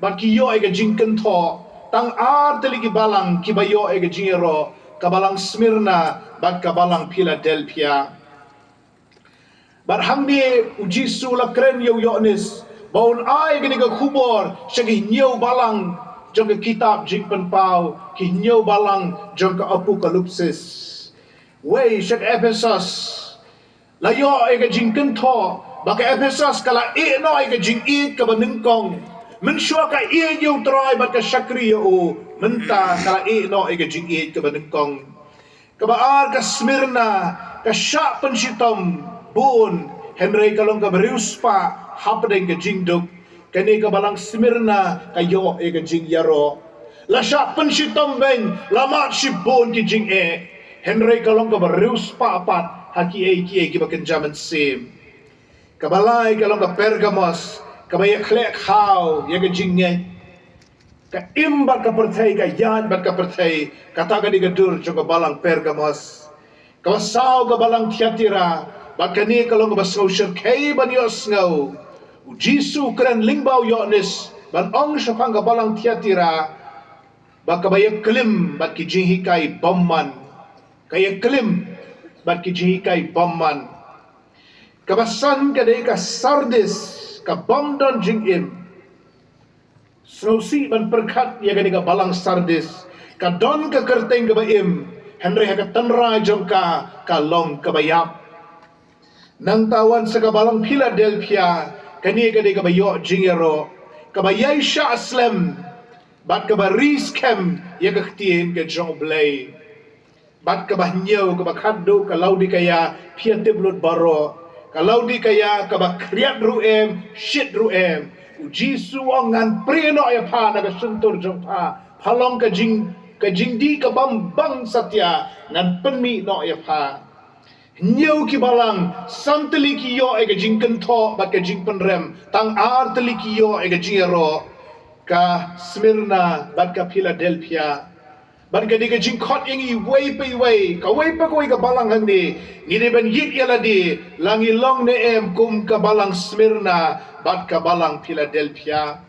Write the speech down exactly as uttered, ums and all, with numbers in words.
Bad ki ïoh ïa ka jingkynthoh, tang ar tylli ki balang kiba ïoh ïa ka jingïaroh, ka balang Smyrna bad ka balang Philadelphia. Bad hangne u Jisu u la kren ïa u Ïoannis ba un ai kane ka khubor sha ki hynñiew balang jong ka kitab Jingpynpaw, ki hynñiew balang jong ka Apokalipsis. Wei sha ka Ephesus, la ïoh ïa ka jingkynthoh ba ka Ephesus ka la ïeh noh ïa ka jingïeit kaba nyngkong. Mynshuwa ka ïeit ïa u Trai bad ka shakri ïa u, mynta ka la ïeh noh ïa ka jingïeit kaba nyngkong. Kaba ar ka Smyrna, ka shah pynshitom bun, hynrei ka long kaba riewspah hapdeng ka jingduk. Kane ka balang Smyrna ka ïoh ïa ka jingïaroh. La shah pynshitom beiñ, la mad shibun ki jingeh, hynrei ka long kaba riewspah pat ha kiei kiei kiba kynja mynsiem. Kaba lai ka long ka Pergamos, kaba ïakhleh khaw ïa ka jingngeit. Ka im bad ka pyrthei, ka ïaid bad ka pyrthei, kata ka dei ka dur jong ka balang Pergamos. Kaba saw ka balang Thiatira, bad kane ka long kaba sngewshyrkhei ban ïohsngew. U Jisu u kren lyngba u Ïoannis ban ong shaphang ka balang Thiatira ba kaba ïaklim bad ki jinghikai bymman. Ka ïaklim bad ki jinghikai bymman. Kaba san ka dei ka Sardis, ka bym don jingim. Sngewsih ban pyrkhat ïa kane ka balang Sardis. Ka don ka kyrteng kaba im, hynrei ha ka tynrai jong ka, ka long kaba ïap. Nangta wan sa ka balang Philadelphia, kane ka dei kaba ïoh jingïaroh, kaba ïai shah slem bad kaba ri skhem ïa ka ktien ka jong U Blei. Bad kaba hynñiew, kaba khatduh, ka Laodikaia, phi ïa tip lut baroh. Ka Laodikaia kaba khriat ruh em, shit ruh em. U Jisu u ong, ngan prie noh ïa pha na ka shyntur jong pha. Pha long ka jing, ka jingdih ka bym bang satia, ngan pynmih noh ïa pha. Hynñiew ki balang, san tylli ki ïoh ïa ka jingkynthoh bad ka jingpynrem, tang ar tylli ki ïoh ïa ka jingïaroh, ka Smyrna bad ka Philadelphia. Bad ka dei ka jingkhot ïa ngi iwei pa iwei, kawei pa kawei ka balang hangne, ngi dei ban ïit ïa lade, la ngi long ne em kum ka balang Smyrna bad ka balang Philadelphia.